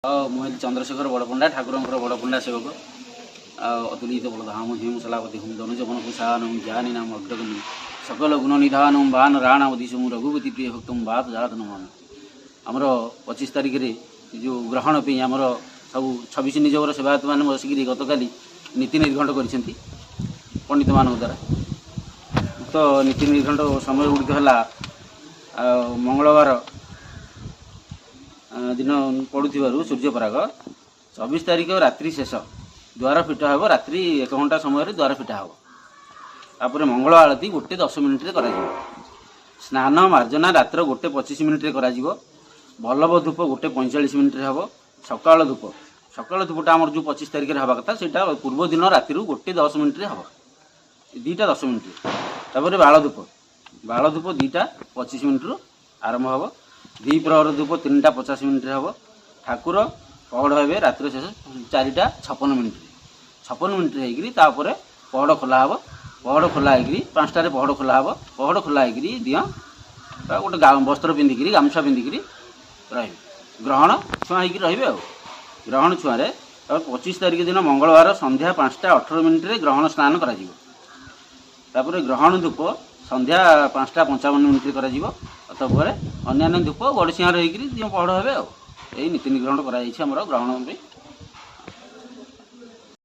ମୁଁ ହେଲି ଚନ୍ଦ୍ରଶେଖର ବଡ଼ପଣ୍ଡା, ଠାକୁରଙ୍କର ବଡ଼ପଣ୍ଡା ସେବକ। ଆଉ ଅତୁଲିତ ବଳଧାମ ହିମ ସଲାପତି ହୁଁ ଧନୁଜବନ କୁଶାନಂ ଜ୍ଞାନୀ ନାମ ଅଗ୍ରଗଣ୍ୟ ସକଲ ଗୁଣ ନିଧାନಂ ବାନ ରାଣାବଧୀଶମ ରଘୁପତି ପ୍ରିୟ ଭକ୍ତಂ ବାତ ଜାତ ନମାମି। ଆମର 25 ତାରିଖରେ ଯେଉଁ ଗ୍ରହଣ ପାଇଁ ଆମର ସବୁ 26 ନିଯୋଗର ସେବାୟତମାନେ ବସିକିରି ଗତକାଲି ନୀତି ନିର୍ଘଣ୍ଟ କରିଛନ୍ତି ପଣ୍ଡିତମାନଙ୍କ ଦ୍ୱାରା। ଉକ୍ତ ନୀତି ନିର୍ଘଣ୍ଟ ସମୟ ଗୁଡ଼ିକ ହେଲା, ଆଉ ମଙ୍ଗଳବାର ଦିନ ପଡ଼ୁଥିବାରୁ ସୂର୍ଯ୍ୟପରାଗ 24 ତାରିଖ ରାତ୍ରି ଶେଷ ଦ୍ୱାର ଫିଟା ହେବ। ରାତ୍ରି 1 ଘଣ୍ଟା ସମୟରେ ଦ୍ୱାର ଫିଟା ହେବ। ତାପରେ ମଙ୍ଗଳ ଆଳତୀ 1:10 ମିନିଟ୍ରେ କରାଯିବ। ସ୍ନାନ ମାର୍ଜନା ରାତ୍ର 1:25 ମିନିଟ୍ରେ କରାଯିବ। ବଲ୍ଲଭ ଧୂପ 1:45 ମିନିଟ୍ରେ ହେବ। ସକାଳ ଧୂପ, ସକାଳ ଧୂପଟା ଆମର ଯେଉଁ 25 ତାରିଖରେ ହେବା କଥା, ସେଇଟା ପୂର୍ବ ଦିନ ରାତିରୁ 1:10 ମିନିଟ୍ରେ ହେବ, 2ଟା 10 ମିନିଟ୍ରେ। ତାପରେ ବାଳ ଧୂପ, ବାଳ ଧୂପ 2ଟା 25 ମିନିଟ୍ରୁ ଆରମ୍ଭ ହେବ। ଦ୍ୱିପ୍ରହର ଧୂପ 3ଟା 50 ମିନିଟ୍ରେ ହେବ। ଠାକୁର ପହଡ଼ ହେବେ ରାତ୍ର ଶେଷ 4ଟା 56 ମିନିଟ୍ରେ। 56 ମିନିଟ୍ରେ ହେଇକିରି ତାପରେ ପହଡ଼ ଖୋଲା ହେବ। ପହଡ଼ ଖୋଲା ହେଇକିରି 5ଟାରେ ପହଡ଼ ଖୋଲା ହେବ। ପହଡ଼ ଖୋଲା ହେଇକିରି ଦିଅଁ ବା ଗୋଟେ ବସ୍ତ୍ର ପିନ୍ଧିକିରି, ଗାମୁଛା ପିନ୍ଧିକିରି ରହିବେ, ଗ୍ରହଣ ଛୁଆଁ ହେଇକି ରହିବେ। ଆଉ ଗ୍ରହଣ ଛୁଆଁରେ ତାପରେ 25 ତାରିଖ ଦିନ ମଙ୍ଗଳବାର ସନ୍ଧ୍ୟା 5ଟା 18 ମିନିଟ୍ରେ ଗ୍ରହଣ ସ୍ନାନ କରାଯିବ। ତାପରେ ଗ୍ରହଣ ଧୂପ ସନ୍ଧ୍ୟା 5ଟା 55 ମିନିଟ୍ରେ କରାଯିବ। ତାପରେ ଅନ୍ୟାନ୍ୟ ଧୂପ ଗଡ଼ସିଂହାର ହେଇକିରି ଦିଅଁ ପହଡ଼ ହେବେ। ଆଉ ଏଇ ନୀତି ନିର୍ଘଣ୍ଟ କରାଯାଇଛି ଆମର ଗ୍ରହଣ ପାଇଁ।